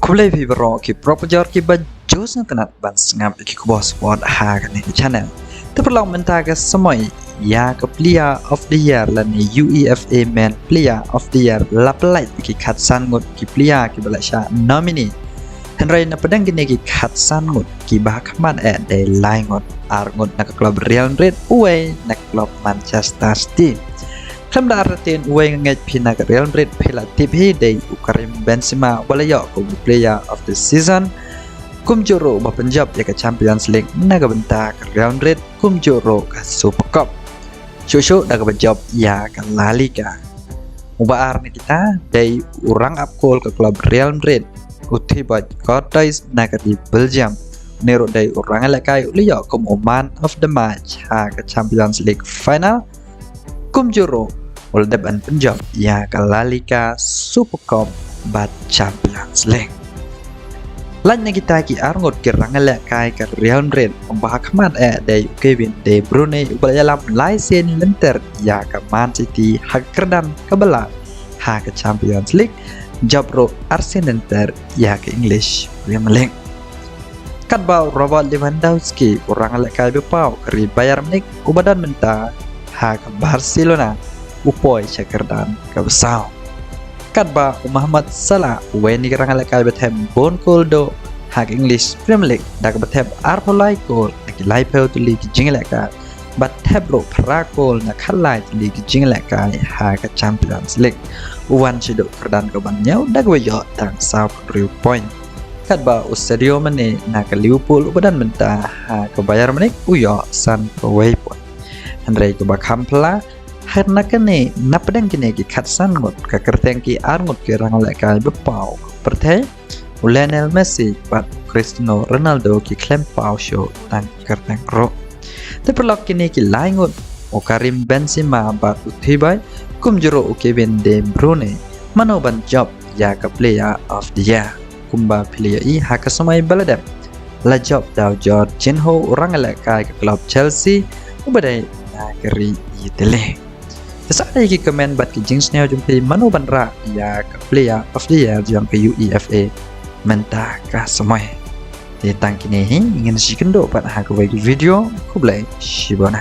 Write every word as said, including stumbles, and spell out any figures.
Khublei phi baroh ki paralok pajor kiba ju sngewtynnat ban sngap ïa ki khubor sport ha kane ka channel. Te paralok, mynta ka samoi ïa ka Player of the Year lane UEFA Men Player of the Year la pynlait ïa ki khatsan ngut ki player kiba la shah nominee. Hynrei na pdeng kine ki khatsan ngut, kiba khmat eh dei lai ngut, ar ngut na ka club Real Madrid, uwei na ka club Manchester City. Khlem da artatien, uwei nga ngeit phi na ka Real Madrid phi la tip hi, dei u Karim Benzema uba la ïoh kum u Player of the Season. Kumjuh ruh uba pynjop ïa ka Champions League na ka bynta ka Real Madrid, kumjuh ruh ka Super Cup. Shuh shuh da kaba jop ïa ka La Liga. Uba ar na kita dei u rangap gol ka club Real Madrid, u Thibaut Courtois na ka ri Belgium. Une ruh dei u ranglehkai u la ïoh kum u Man of the Match ha ka Champions League final. Kumjuh ruh u la dep ban pynjop ïa ka La Liga, Super Cup bad Champions League. Lait na kita ki ar ngut ki ranglehkai ka Real Madrid, uba ha khmat eh dei u Kevin De Bruyne uba la ïalam lai sien lynter ïa ka Man City ha ka kyrdan kaba lah ha ka Champions League, jop ruh ar sien lynter ïa ka English Premier League. Katba u Robert Lewandowski, u ranglehkai ba paw ka ri Bayern Munich uba don mynta ha ka Barcelona, u poi sha kyrdan kaba saw. Katba u Mohamed Salah, uwei na ki ranglehkai ba thep bun gol duh ha ka English Premier League da kaba thep arphew lai gol na ki laiphew tylli ki jingïalehkai, bad thep ruh phra gol na khatlai tylli ki jingïalehkai ha ka Champions League, u wan shaduh kyrdan kaba hynñiew da kaba ïoh tang sawphew hynriew point. Katba u Sadio Mane na ka Liverpool uba don mynta ha ka Bayern Munich u ïoh sanphew wei point. Hynrei kaba kham phylla, ha na kane, na pdeng kine ki khatsan ngut, ka kyrteng ki ar ngut ki ranglehkai ba paw ka pyrthei, u Lionel Messi bad u Cristiano Ronaldo ki khlem paw shuh tang kyrteng ruh. Te paralok, kine ki lai ngut, u Karim Benzema bad u Thibaut, kumjuh ruh u Kevin De Bruyne, mano ban jop ïa ka Player of the Year? Kumba phi la ïohi ha ka samoi ba la dep, la jop da u Jorginho, u ranglehkai ka club Chelsea uba dei na ka ri Italy. Te sa ai ki comment bad ki jingsngew jong phi, mano ban rah ïa ka Player of the Year jong ka UEFA mynta ka samoi. Te tang kine hi, ngin sa ïakynduh pat ha kawei ka video. Khublei shibun.